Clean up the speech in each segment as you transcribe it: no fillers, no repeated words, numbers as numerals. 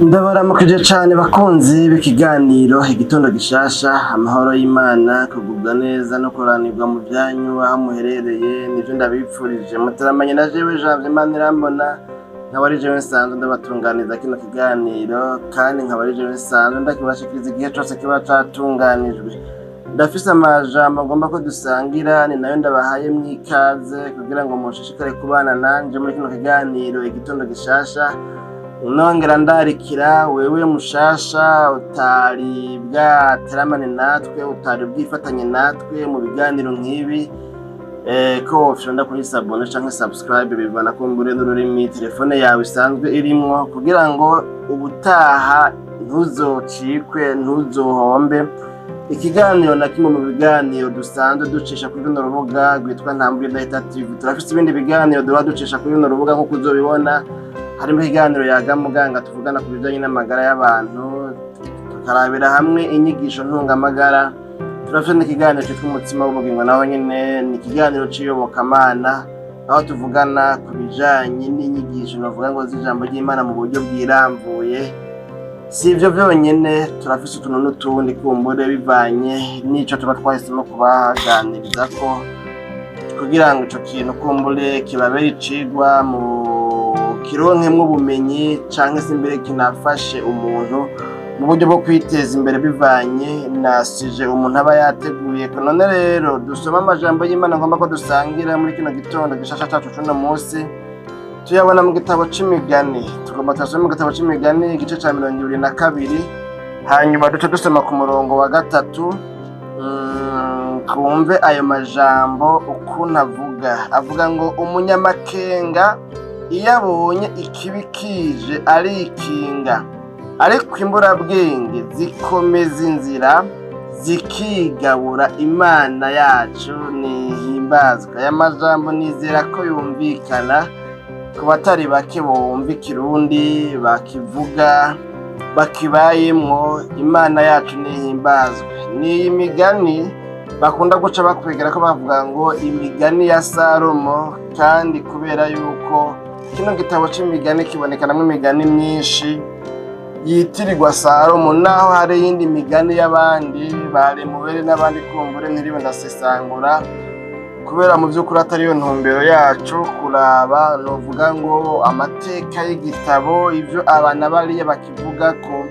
Ndabaramukije cane bakunzi b'ikiganiro Igitondo Gishasha. Amahoro y'Imana, kugubwa neza no kuranirwa mu vyanyu aho muherereye, nivyo ndabipfurije. Muteramanye na jewe Janvier Manirambona, nkaba ari jewe nsanzwe ndabatunganiza kino kiganiro, kandi nkaba ari jewe nsanzwe ndakibashikiriza igihe cose kiba catunganijwe. Ndafise amajambo agomba ko dusangira, ni nayo ndabahaye mw'ikaze kugira ngo mushishikare kubana nanje muri kino kiganiro Igitondo Gishasha. Nongera ndarikira wewe mushasha utari bwateramane natwe, utari bwifatanye natwe mu biganiro nk'ibi, ko wofyonda kuri s'abonner canke subscribe, bivana kumbure n'ururimi telefone yawe isanzwe irimwo, kugira ngo ubutaha ntuzocikwe, ntuzohombe ikiganiro na kimwe mu biganiro dusanzwe ducisha kuri runo rubuga rwitwa Ntambwe Idahita TV. Turafise ibindi biganiro duhora ducisha kuri runo rubuga, nk'uko uzobibona, harimo ikiganiro Yaga Muganga, tuvugana ku bijanye n'amagara y'abantu, tukarabira hamwe inyigisho ntungamagara. Turafise n'ikiganiro citwa Umutsima w'Ubugingo, naho nyene ni ikiganiro c'iyobokamana, aho tuvugana ku bijanye n'inyigisho bavuga ngo z'ijambo ry'Imana mu buryo bwiramvuye. Si ivyo vyonyene, turafise utuntu n'utundi kumbure bivanye n'ico tuba twahisemo kubaganirizako, kugira ngo ico kintu kumbure kibabere icigwa, mu kironkemwo ubumenyi, canke se imbere kinafashe umuntu mu buryo bwo kwiteza imbere, bivanye na sujet umuntu aba yateguye. None rero dusome amajambo y'Imana ngomba ko dusangira muri kino gitondo gishasha cacu c'uno musi. Tuyabona mu gitabo c'Imigani. Tugomba tuyasome mu gitabo c'Imigani, igice ca 22, hanyuma duce dusoma ku murongo wa 3, twumve ayo majambo ukuntu avuga. Avuga ngo: "Umunyamakenga iyo abonye ikibi kije arikinga, ariko imburabwenge zikomeza inzira zikigabura." Imana yacu nihimbazwa. Aya majambo nizera ko yumvikana ku batari bake bumva Ikirundi, bakivuga, bakibayemwo. Imana yacu nihimbazwe. Ni iyi migani bakunda guca bakwegera ko bavuga ngo imigani ya Salomo, kandi kubera yuko kino gitabo c'Imigani kibonekanamwo imigani myinshi yitirirwa Salomo, naho hari iyindi migani y'abandi baremubere n'abandi kumbure ntiriwe ndasesangura, kubera mu vy'ukuri atariyo ntumbero yacu kuraba novuga ngo amateka y'igitabo, ivyo abana bariya bakivugako,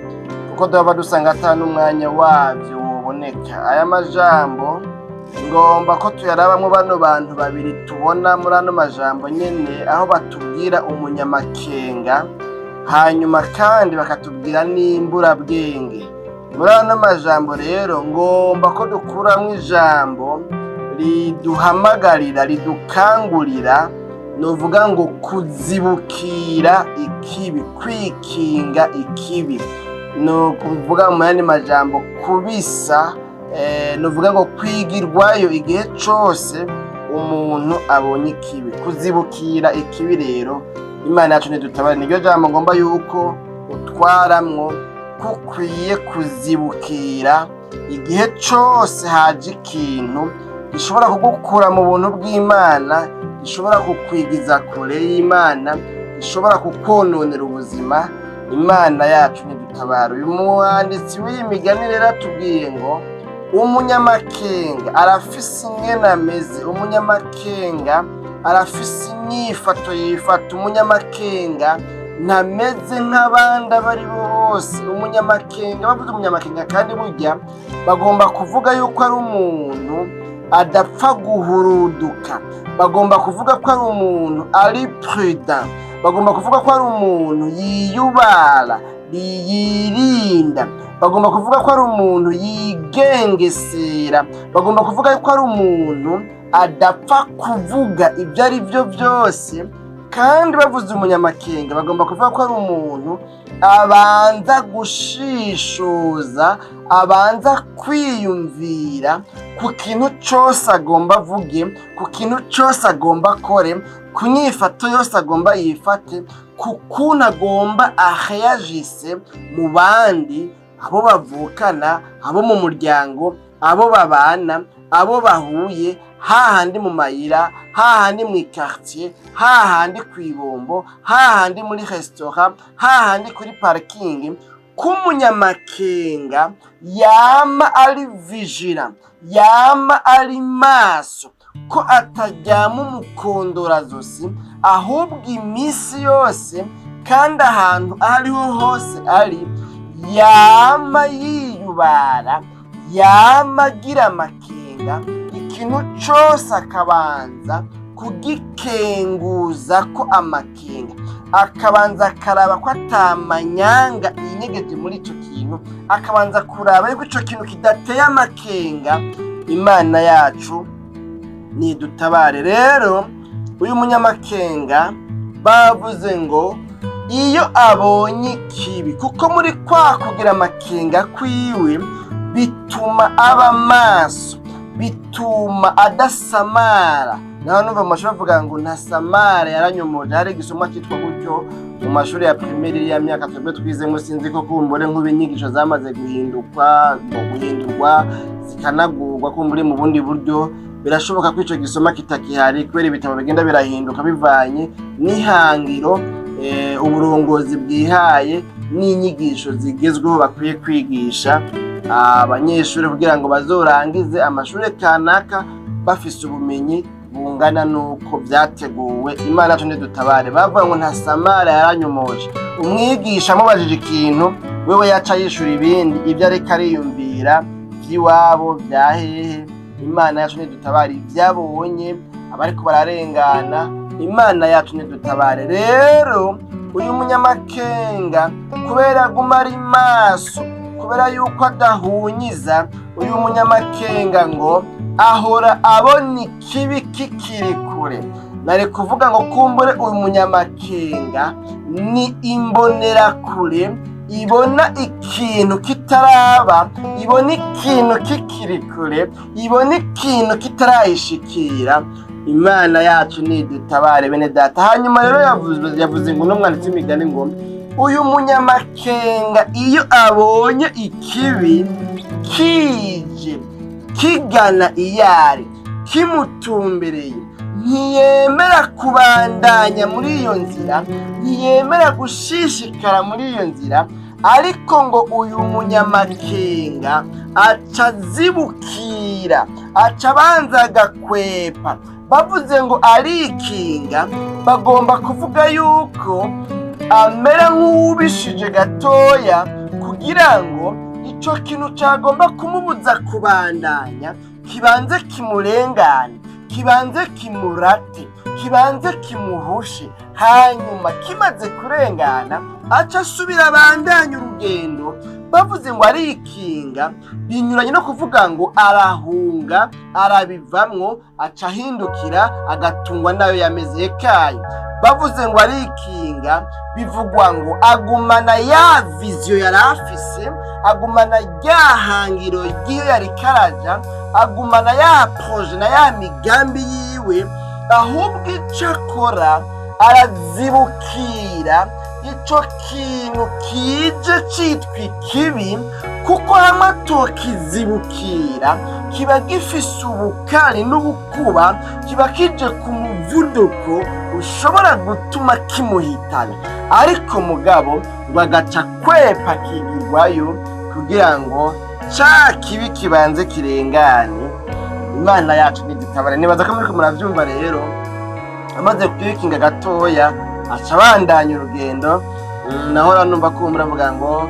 kuko duhava dusanga ata n'umwanya wavyo woboneka. Aya majambo ngomba ko tuyarabamwo bano bantu babiri tubona muri ano majambo nyene, aho batubwira umunyamakenga, hanyuma kandi bakatubwira n'imburabwenge. Muri ano majambo rero ngomba ko dukuramwo ijambo riduhamagarira, ridukangurira novuga ngo kuzibukira ikibi, kwikinga ikibi, ni ukuvuga mu yandi majambo kubisa, novuga ngo kwigirwayo igihe cose umuntu abonye ikibi, kuzibukira ikibi. Rero Imana yacu ntidutabare. Niryo jambo ngomba yuko utwaramwo, ko ukwiye kuzibukira igihe cose haje ikintu gishobora kugukura mu buntu bw'Imana, gishobora kukwigiza kure y'Imana, gishobora kukononera ubuzima. Imana yacu ntidutabara. Uyu mwanditsi w'iyi migani rero atubwiye ngo umunyamakenga arafise ingene ameze, umunyamakenga arafise inyifato yifata, umunyamakenga ntameze nk'abandi abo ari bo bose. Umunyamakenga, bavuze umunyamakenga kandi burya bagomba kuvuga yuko ari umuntu adapfa guhuruduka, bagomba kuvuga ko ari umuntu ari prudent, bagomba kuvuga ko ari umuntu yiyubara, yirinda, bagomba kuvuga ko ari umuntu yigengesera, bagomba kuvuga ko ari umuntu adapfa kuvuga ibyo ari byo byose. Kandi bavuze umunyamakenga bagomba kuvuga ko ari umuntu abanza gushishoza, abanza kwiyumvira ku kintu cyose agomba avuge, ku kintu cyose agomba akore, ku nyifato yose agomba yifate, ku kuntu agomba aheyajise mu bandi, abo bavukana, abo mu muryango, abo babana, Abo bahuye hahandi mu mayira, hahandi mu quartier, hahandi kw'ibombo, hahandi muri restaurant, hahandi kuri parking, k'umunyamakenga yama ari vigilant, yama ari maso, ko ataryama umukondorazosi, ahubwo iminsi yose kandi ahantu aho ariho hose ari, yama yiyubara, yama agira amakenga, ikintu cose akabanza kugikenguza ko amakenga, akabanza akaraba ko atamanyanga yinyegeje muri ico kintu, akabanza kuraba yuko ico kintu kidateye amakenga. Imana yacu nidutabare. Rero uyu munyamakenga bavuze ngo iyo abonye ikibi, kuko muri kwa kugira amakenga kwiwe bituma aba maso, bituma adasamara. Naho numva mu mashuri bavuga ngo ntasamara yaranyomoje, hari igisomwa cyitwa gutyo mu mashuri ya primaire ya myaka twebwe twizemo. Sinzi ko kumbure nk'ubu inyigisho zamaze guhindukwa, guhindurwa, zikanagurwa kumbure mu bundi buryo. Birashoboka ko ico gisoma kitakihari kubera ibitabo bigenda birahinduka bivanye n'ihangiro uburongozi bwihaye n'inyigisho zigezweho bakwiye kwigisha abanyeshuri kugira ngo bazorangize amashuri kanaka bafise ubumenyi bungana n'uko vyateguwe. Imana yacu ntidutabare. Bavuga ngo ntasamara yaranyomoje. Umwigisha amubajije ikintu, wewe yaca yishura ibindi, ibyo ariko ariyumvira vy'iwabo vya hehe. Imana yacu ntidutabare. Ivyabonye abariko bararengana, Imana yacu ntidutabare. Rero uyu munyamakenga, kubera aguma ari maso, kubera yuko adahunyiza, uyu munyamakenga ngo ahora abona ikibi kikiri kure. Nari kuvuga ngo kumbure uyu munyamakenga ni imbonerakure ibona ikintu kitaraba, ibona ikintu kikiri kure, ibona ikintu kitarayishikira. Imana yacu nidutabare, bene data. Hanyuma rero yavuze ngo n'umwanditsi w'imigani ngo uyu munyamakenga iyo abonye ikibi kije kigana iyari kimutumbereye, ntiyemera kubandanya muri iyo nzira, ntiyemera gushishikara muri iyo nzira, ariko ngo uyu munyamakenga aca azibukira, aca abanza agakwepa. Bavuze ngo arikinga, bagomba kuvuga yuko amera nk'uwubishije gatoya kugira ngo ico kintu cagomba kumubuza kubandanya kibanze kimurengane, kibanze kimurate, kibanze kimuhushe. Hanyuma kimaze kurengana, aca asubira abandanya urugendo. Bavuze ngo arikinga, binyuranye no kuvuga ngo arahunga, arabivamwo, aca ahindukira agatungwa nayo yameze kayo. Bavuze ngo arikinga, bivugwa ngo agumana ya vision yari afise, agumana rya hangiro ry'iyo yari karaja, agumana ya projet na ya migambi yiwe. Ahubwo ico akora, arazibukira ico kintu kije citwa ikibi, kuko hamwe atokizibukira kiba gifise ubukari n'ubukuba, kiba kije ku muvuduko ushobora gutuma kimuhitana. Ariko mugabo ngo agaca kwepa, akigirwayo kugira ngo ca kibi kibanze kirengane. Imana yacu nidutabare. Nibaza ko muriko muravyumva. Rero amaze kwikinga gatoya, aca abandanya urugendo. Nahora numva ko muravuga ngo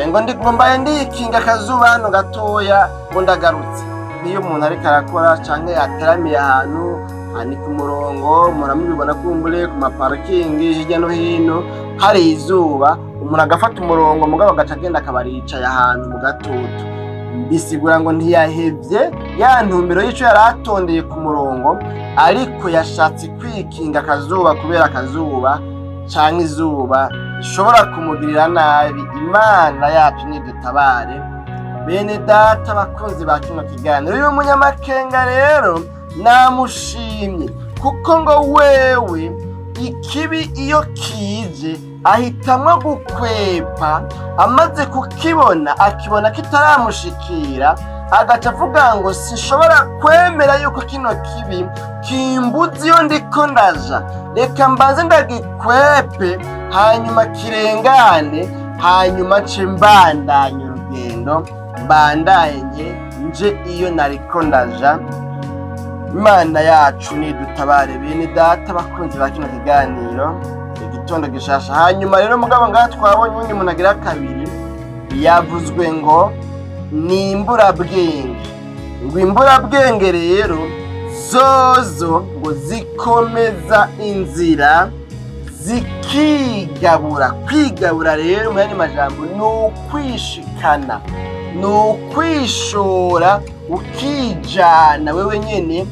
ngo ndi ngo mbaye ndikinga akazuba hano gatoya, ngo ndagarutse. Niyo umuntu ariko arakora canke yateramiye ahantu ni ku murongo, muramubibona kumbure ku maparikingi hirya no hino, hari izuba, umuntu agafata umurongo, mugabo agaca agenda akaba aricaye ahantu mu gatutu. Bisigura ngo ntiyahevye ya ntumbero y'ico yari atondeye ku murongo, ariko yashatse kwikinga akazuba, kubera akazuba canke izuba rishobora kumugirira nabi. Imana yacu nidutabare, bene data bakunzi ba kino kiganiro. Uyu munyamakenga rero namushimye, kuko ngo wewe ikibi iyo kije ahitamwo gukwepa. Amaze kukibona, akibona kitaramushikira. Agaca avuga ngo sinshobora kwemera yuko kino kibi kimbuza iyo ndiko ndaja, reka mbanze ndagikwepe, hanyuma kirengane, hanyuma nce mbandanya urugendo, mbandanye nje iyo nariko ndaja. Imana yacu nidutabare, bene data bakunzi ba kino kiganiro Igitondo Gishasha. Hanyuma rero mugabo ngaha twabonye uwundi muntu agira kabiri, yavuzwe ngo ni imburabwenge. Ngo imburabwenge rero zozo ngo zikomeza inzira, zikigabura. Kwigabura rero mu yandi majambo ni ukwishikana, ni ukwishora, ukijana wewe nyene,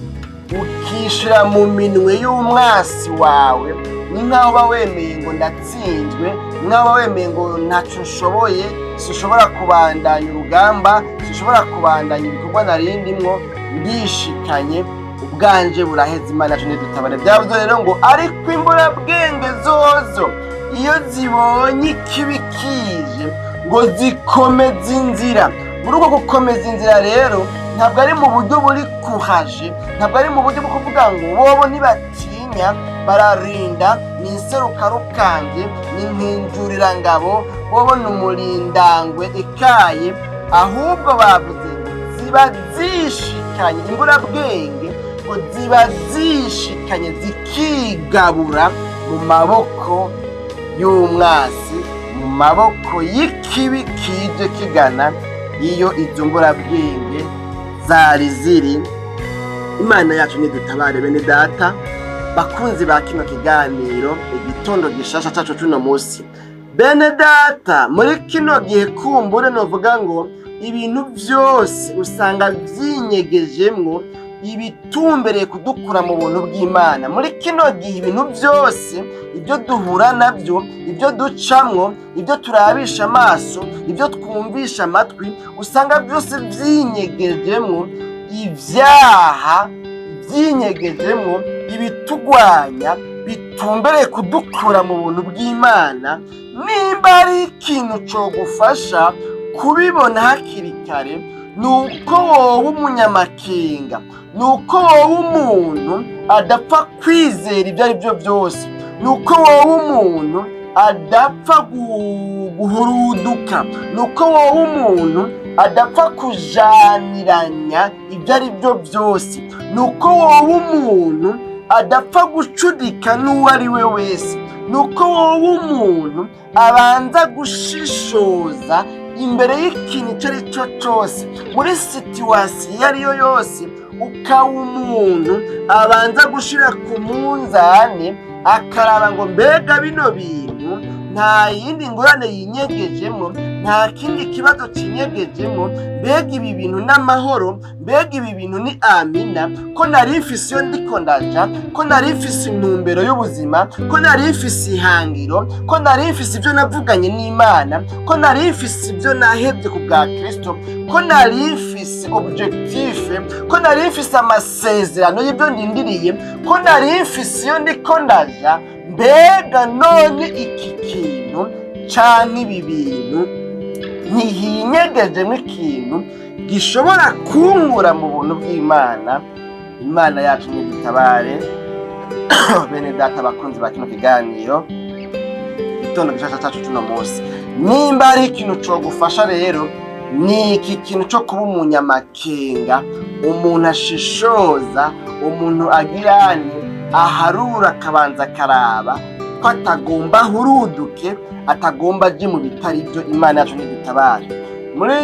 ukishira mu minwe y'umwasi wawe. Ni nkaho uba wemeye ngo ndatsinzwe, ni nkaho uba wemeye ngo ntaco nshoboye, sinshobora kubandanya urugamba, sinshobora kubandanya ibikorwa narindimwo, ndishikanye, ubwanje buraheze. Imana yacu ntidutabare. Byavuze rero ngo ariko imburabwenge zozo iyo zibonye ikibi kije ngo zikomeza inzira. Muri uko gukomeza inzira rero ntabwo ari mu buryo buri kuhaje, ntabwo ari mu buryo bwo kuvuga ngo bobo ntibatinya, bararinda, ni inserukarukambye, ni nkinjurirangabo, bobo ni umurindangwe ikaye. Ahubwo bavuze ngo ziba zishikanye, imburabwenge ngo ziba zishikanye, zikigabura mu maboko y'umwasi, mu maboko y'ikibi kije kigana iyo izo mburabwenge zari ziri. Imana yacu nidutabare, bene data bakunzi ba kino kiganiro Igitondo Gishasha cacu cuno musi. Bene data, muri kino gihe kumbure novuga ngo ibintu vyose usanga vyinyegejemwo ibitumbereye kudukura mu buntu bw'Imana. Muri kino gihe ibintu byose, ibyo duhura nabyo, ibyo ducamwo, ibyo turabisha amaso, ibyo twumvisha amatwi, usanga byose vyinyegejemwo ibyaha, vyinyegejemwo ibitugwanya bitumbereye kudukura mu buntu bw'Imana. Nimba ari ikintu cogufasha kubibona hakiri kare, ni uko wowe umunyamakenga, ni uko wowe umuntu adapfa kwizera ibyo ari byo byose, ni uko wowe umuntu adapfa guhuruduka, ni uko wowe umuntu adapfa kujaniranya ibyo ari byo byose, ni uko wowe umuntu adapfa gucudika n'uwo ari we wese, ni uko wowe umuntu abanza gushishoza imbere y'ikintu icyo ari cyo cyose, muri situation iyo ari yo yose, ukaba umuntu abanza gushyira ku munzani, akaraba ngo mbega bino bintu nta yindi ngorane yinyegejemo, nta kindi kibazo kinyegejemo? Mbega ibi bintu n'amahoro? Mbega ibi bintu ni amina? Ko nari mfise iyo ndiko ndaja, ko nari mfise intumbero y'ubuzima, ko nari mfise ihangiro, ko nari mfise ibyo navuganye n'Imana, ko nari mfise ibyo nahebye ku bwa Kristo, ko nari mfise objectif, ko nari mfise amasezerano y'ibyo ndindiriye, ko nari mfise iyo ndiko ndaja, mbega none iki kintu canke ibi bintu ntihinyegejemo ikintu gishobora kunkura mu buntu bw'Imana? Imana yacu nidutabare, bene data bakunzi ba kino kiganiro Igitondo Gishasha cacu cuno munsi. Nimba ari ikintu cogufasha rero, ni iki kintu co kuba umunyamakenga, umuntu ashishoza, umuntu agirane aharura, akabanza akaraba ko atagomba ahuruduke, atagomba aje mu bitari byo. Imana yacu ntidutabare. Muri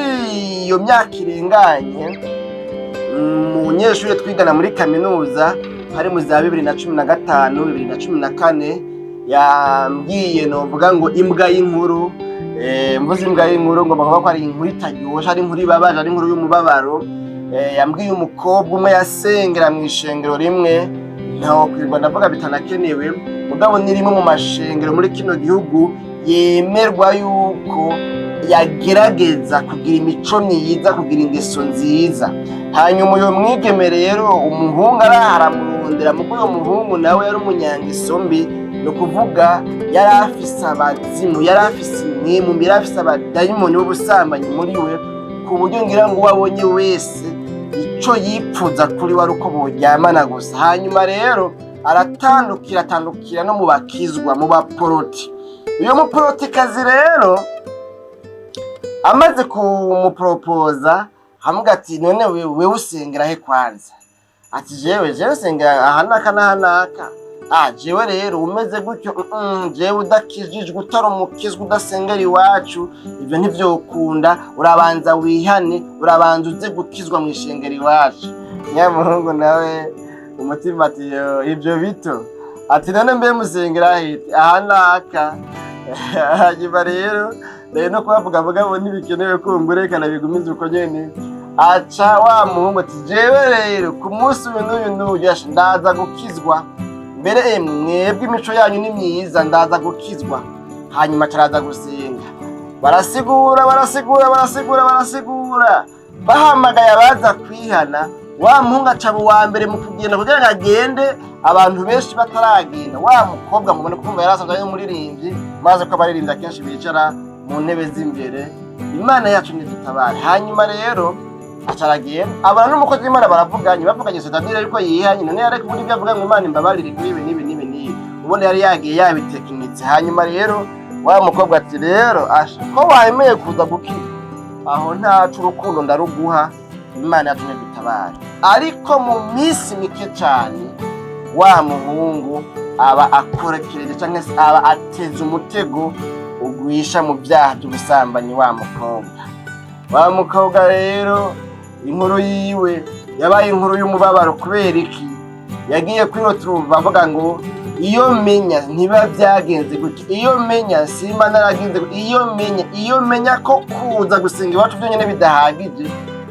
iyo myaka irenganye, umunyeshuri twigana muri kaminuza, hari mu za 2015, 2014, yambwiye novuga ngo imbwa y'inkuru. Mvuze imbwa y'inkuru ngo bavuga ko ari inkuru itaryoshe, ari inkuru ibabaje, ari inkuru y'umubabaro. Yambwiye umukobwa umwe yasengera mu ishengero rimwe, ntawokwirwa ndavuga bitanakenewe, mugabo ni rimwe mu mashengero muri kino gihugu yemerwa yuko yagerageza kugira imico myiza, kugira ingeso nziza. Hanyuma uyo mwigeme rero, umuhungu araha aramurondera, mugo uyo muhungu nawe yari umunyangeso mbi, ni ukuvuga yari afise abazimu, yari afise impwemu mbi, yari afise abadayimoni b'ubusambanyi muri we. Ku buryo ngira ngo uwo abonye wese ico yipfuza kuri we ari uko boryamana gusa. Hanyuma rero aratandukira, atandukira no mu bakizwa, mu baporoti. Uyo muporotikazi rero amaze kumuporopoza, amuga ati: "None wewe usengera he kwanza?" Ati: Jewe nsengera aha n'aka n'aha n'aka." "Ah, jewe rero umeze gutyo, jewe udakijijwe, utari umukizwa, udasengera iwacu, ivyo ntivyokunda. Urabanza wihane, urabanza uze gukizwa mu ishengero iwacu." Nyamuhungu nawe umutima ati: "Yo, ivyo bito." Ati: "None mbe musengera hiti?" "Aha n'aka." Hanyuma rero no kubavuga mugabo ntibikenewe kumbura, reka bigumize uko nyene. Aca wa muhungu ati: "Jewe rero ku munsi uyu n'uyu n'uyu, asha, ndaza gukizwa mbere. Emwe, mwebwe imico yanyu ni myiza, ndaza gukizwa." Hanyuma acaraza gusenga. Barasigura, barasigura, barasigura, barasigura, bahamagaye abaza kwihana. Wa muhungu aca uwa mbere mu kugenda kugira ngo agende abantu benshi bataragenda. Wa mukobwa mubone kumva yari asanzwe ari umuririmbyi, maze ko abaririmbyi akenshi bicara mu ntebe z'imbere. Imana yacu ntidutabare. Hanyuma rero aca aragenda, abona n'umukozi w'Imana, baravuganye, bavuganye, c'est-à-dire yuko yihanye. None yareka ubundi ibyo avuga ngo Imana imbabarire kuri ibi n'ibi n'ibi n'ibi, ubundi yari yagiye yabitekinitse. Hanyuma rero wa mukobwa ati: "Rero asha, ko wemeye kuza gukira, aho ntacu, urukundo ndaruguha." Imana yacu ntidutabare. Ariko mu minsi mike cyane wa muhungu aba akorekereje cyangwa se aba ateze umutego ugwisha mu byaha by'ubusambanyi wa mukobwa. Wa mukobwa rero inkuru yiwe yabaye inkuru y'umubabaro. Kubera iki? Yagiye kuri roturuva avuga ngo: "Iyo menya ntiba byagenze gutya, iyo menya simba naragenze gutya, iyo menya ko kuza gusenga iwacu byonyine bidahagije."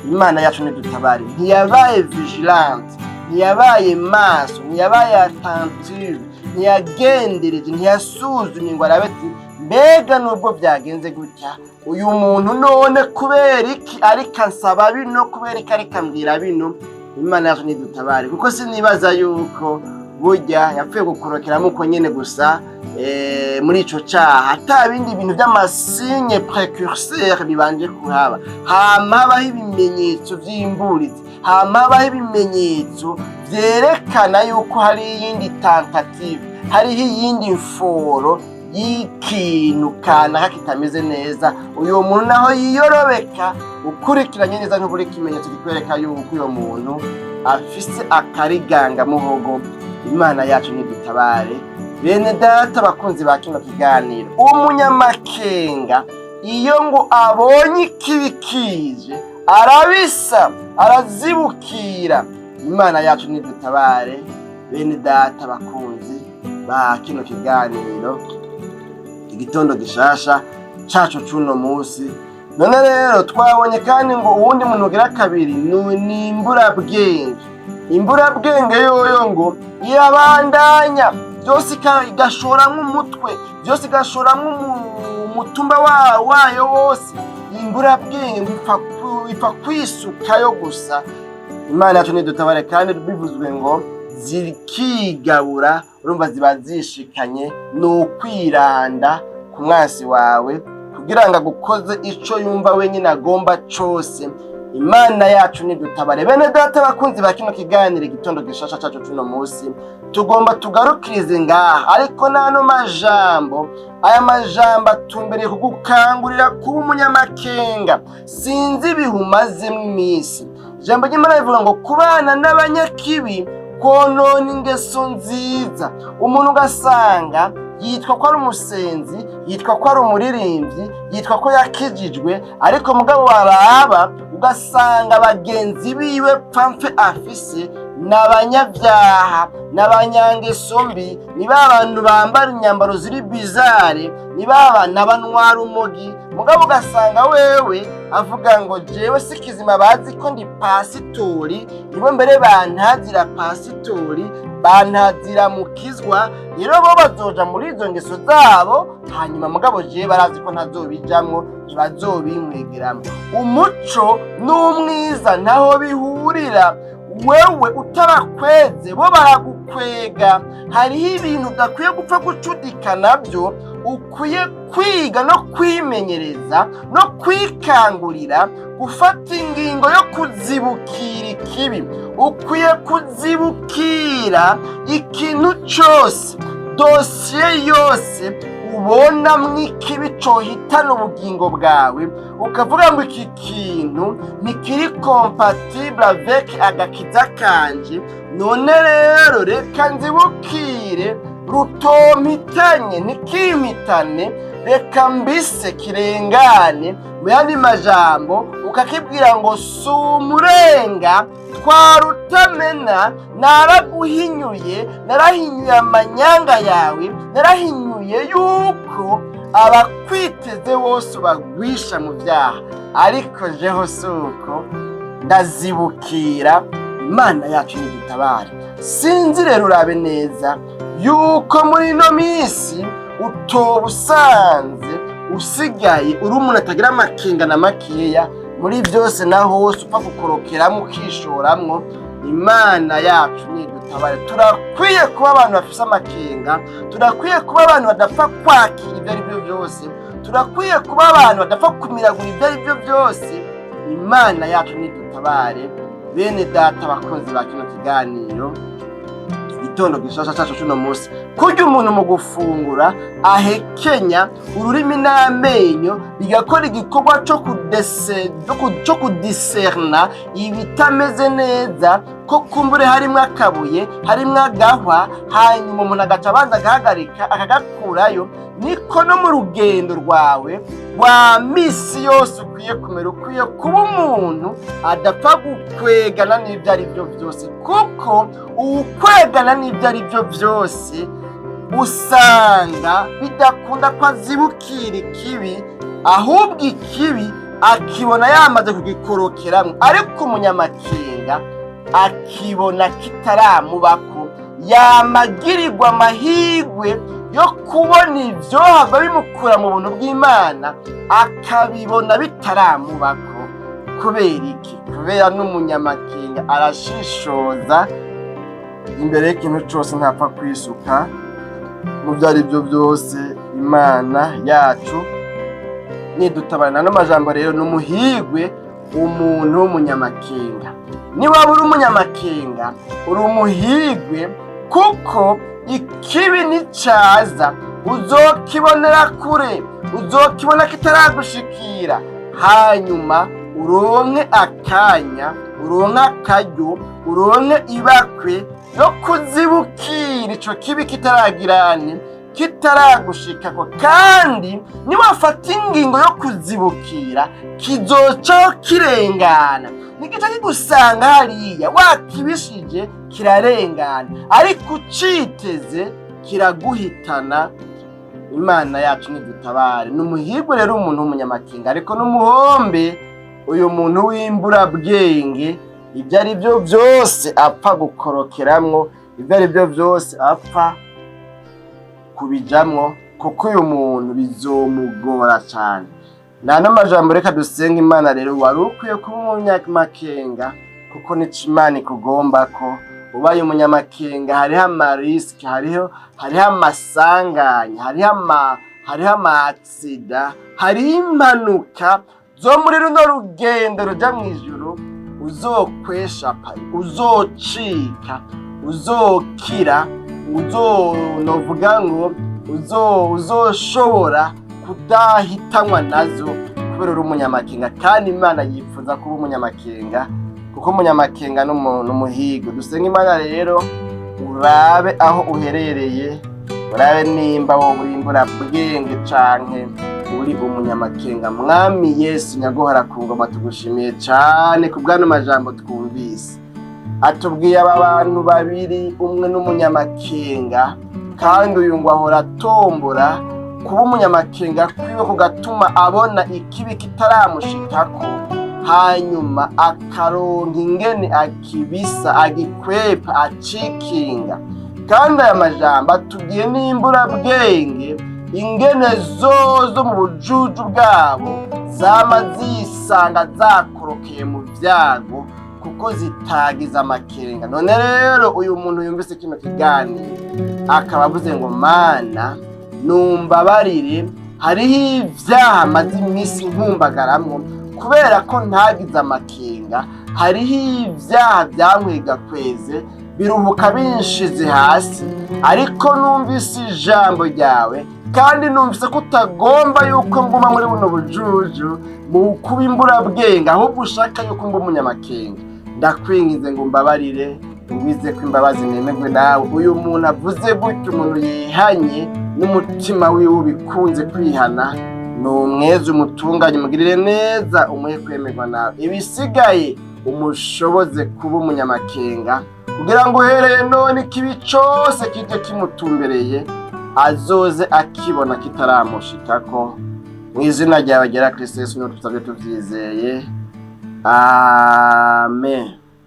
Imana yacu ntidutabare. Ntiyabaye vigilante, ntiyabaye maso, ntiyabaye attentive, ntiyagendereje, ntiyasuzumye ngo arabe ati: "Mbega nubwo byagenze gutya, uyu muntu none kubera iki ariko ansaba bino? Kubera iki ariko ambwira bino?" Imana yacu ntidutabare, kuko sinibaza yuko burya yapfuye gukorokeramo uko nyene gusa muri ico caha ata bindi bintu vy'ama signes précurseurs bibanje kuhaba. Hama habaho ibimenyetso vy'imburizi, hama habaho ibimenyetso vyerekana yuko hari iyindi tentative, hariho iyindi mforo y'ikintu kanaka kitameze neza. Uyu muntu naho yiyorobeka, ukurikiranye neza ntubura ikimenyetso kikwereka yuko uyo muntu afise akarigangamuhogo. Imana yacu ntidutabare. Bene data, bakunzi ba kino kiganiro, umunyamakenga iyo ngo abonye ikibi kije arabisa, arazibukira. Imana yacu ntidutabare. Bene data, bakunzi ba kino kiganiro Igitondo Gishasha cacu c'uno musi, none rero twabonye kandi ngo uwundi muntu ugira kabiri ni imburabwenge. Imburabwenge yoyo ngo irabandanya byose, igashoramwo umutwe byose, igashoramwo umutumba wayo wose. Imburabwenge ngo ipfa kwisukayo gusa. Imana yacu ntidutabare. Kandi bivuzwe ngo zikigabura, urumva ziba zishikanye. Ni ukwiranda ku mwansi wawe kugira ngo agukoze ico yumva wenyine agomba cose. Imana yacu nidutabare. Bene data, bakunzi ba kino kiganiro Igitondo Gishasha cacu cuno musi, tugomba tugarukirize ngaha. Ariko n'ano majambo, aya majambo atumbereye kugukangurira kuba umunyamakenga. Sinzi ibihe umazemwo iminsi. Ijambo ry'Imana rivuga ngo kubana n'abanyakibi konona ingeso nziza. Umuntu ugasanga yitwa ko ari umusenzi, yitwa ko ari umuririmbyi, yitwa ko yakijijwe, ariko mugabo waraba ugasanga bagenzi biwe pfamfe afise ni abanyabyaha, ni abanyangeso mbi, ni ba bantu bambara imyambaro ziri bizarre, ni ba bantu abanwara umogi. Mugabo ugasanga wewe avuga ngo: "Jewe si kizima, bazi ko ndi pasitori, nibo mbere bantazira pasitori, bantazira mukizwa. Rero bo bazoja muri izo ngeso zabo, hanyuma mugabo jewe barazi ko ntazobijamwo, ntibazobinkwegeramwo." Umuco n'umwiza ntaho bihurira. Wewe utabakweze, bo baragukwega. Hariho ibintu udakwiye gupfa gucudika nabyo, ukwiye kwiga no kwimenyereza no kwikangurira gufata ingingo yo kuzibukira ikibi. Ukwiye kuzibukira ikintu cyose, dosiye yose ubonamwo ikibi cohitana ubugingo bwawe, ukavuga ngo iki kintu ntikiri compatible avec agakiza kanje. None rero reka nzibukire rutompitanye, ntikimpitane, reka mbise kirengane. Mu yandi majambo, ukakibwira ngo si umurenga twarutamena, naraguhinyuye, narahinyuye amanyanga yawe, narahinyuye yuko abakwiteze bose ubagwisha mu byaha, ariko jeho si uko, ndazibukira. Imana yacu nidutabare. Sinzi rero, urabe neza yuko muri ino minsi utoba usanze usigaye uri umuntu atagira amakenga na makeya muri byose na hose, upfa gukorokeramo ukishoramwo. Imana yacu nidutabare. Turakwiye kuba abantu bafise amakenga, turakwiye kuba abantu badapfa kwakira ibyo ari byo byose, turakwiye kuba abantu badapfa kumiragura ibyo ari byo byose. Imana yacu nidutabare. Bene data, abakunzi ba kino kiganiro Igitondo Gishasha cacu cuno munsi, kurya umuntu mu gufungura ahekenya ururimi n'amenyo bigakora igikorwa co kudiserna ibitameze neza, ko kumbure harimwo akabuye, harimwo agahwa, hanyuma umuntu agaca abanza agahagarika akagakurayo, niko no mu rugendo rwawe rwa misi yose ukwiye kumera. Ukwiye kuba umuntu adapfa gukwegana n'ibyo ari byo byose, kuko uwukwegana n'ibyo ari byo byose usanga bidakunda ko azibukira ikibi, ahubwo ikibi akibona yamaze kugikorokeramwo. Ariko umunyamakenga akibona kitaramubako, yamagirirwa amahirwe yo kubona ivyohava bimukura mu buntu bw'Imana, akabibona bitaramubako. Kubera iki? Kubera n'umunyamakenga arashishoza imbere y'ikintu cose, ntapfa kwisuka mu byo ari byo byose. Imana yacu nidutabara. N'amajambo rero, ni umuhigwe umuntu w'umunyamakenga. Niba uri umunyamakenga, uri umuhigwe, kuko ikibi nicaza uzokibonera kure, uzokibona kitaragushikira, hanyuma uronke akanya, uronke akaryo, uronke ibakwe yo kuzibukira ico kibi kitaragirane, kitaragushikako. Kandi niwafata ingingo yo kuzibukira, kizocaho kirengana, nigica kigusanga hariya wakibishije, kirarengana. Ariko uciteze, kiraguhitana. Imana yacu nidutabare. Ni umuhirwe rero umuntu w'umunyamakenga, ariko n'umuhombe uyu muntu w'imburabwenge, ibyo ari byo byose apfa gukorokeramwo, ibyo ari byo byose apfa kubijamwo, kuko uyu muntu bizomugora cyane. Nta n'amajambo, reka dusenga Imana. Rero wari ukwiye kuba umunyamakenga, kuko nico Imana ikugomba ko ubaye umunyamakenga. Hariho ama risques, hariho amasanganya, hariho ama accidents, hariho impanuka zo muri runo rugendo ruja mu ijuru uzokweshapa, uzocika, uzokira, uzonovuga ngo uzoshobora kudahitanwa nazo kubera uri umunyamakenga. Kandi Imana yifuza kuba umunyamakenga, kuko umunyamakenga n'umuhigo. Dusenga Imana rero, urabe aho uherereye, urabe nimba wowe uri imburabwenge canke uri umunyamakenga. Mwami Yesu nyaguhora ku ngoma, tugushimiye cane ku bw'ano majambo twumvise. Atubwiye aba bantu babiri, umwe n'umunyamakenga, kandi uyu ngo ahora atombora. Kuba umunyamakenga kwiwe kugatuma abona ikibi kitaramushikako, hanyuma akaronka ingene akibisa, agikwepa, acikinga. Kandi aya majambo atubwiye n'imburabwenge, ingene zozo mu bujuju bwabo zama zisanga zakorokeye mu vyago. Kuko ko zitagize amakenga. None rero uyu muntu yumvise kino kiganiro akaba avuze ngo: "Mana, numbabarire, hariho ibyaha maze iminsi nkumbagaramwo kubera ko ntagize amakenga, hariho ibyaha byankwega kweze biruhuka binshize hasi, ariko numvise ijambo ryawe kandi numvise ko utagomba yuko nguma muri buno bujuju mu kuba imburabwenge, ahubwo ushaka yuko mba umunyamakenga. Ndakwinginze ngo umbabarire, ungwize ko imbabazi, nemerwe nawe." Uyu muntu avuze gutyo, umuntu yihanye n'umutima wiwe ubikunze kwihana, ni umwezi umutunganye, umugirire neza, umuhe kwemerwa nawe. Ibisigaye umushoboze kuba umunyamakenga, kugira ngo uhereye none ikibi cose kije kimutumbereye azoze akibona kitaramushikako. Mu izina ryawe ryera Kristo Yesu niho tusabye tuvyizeye, amen.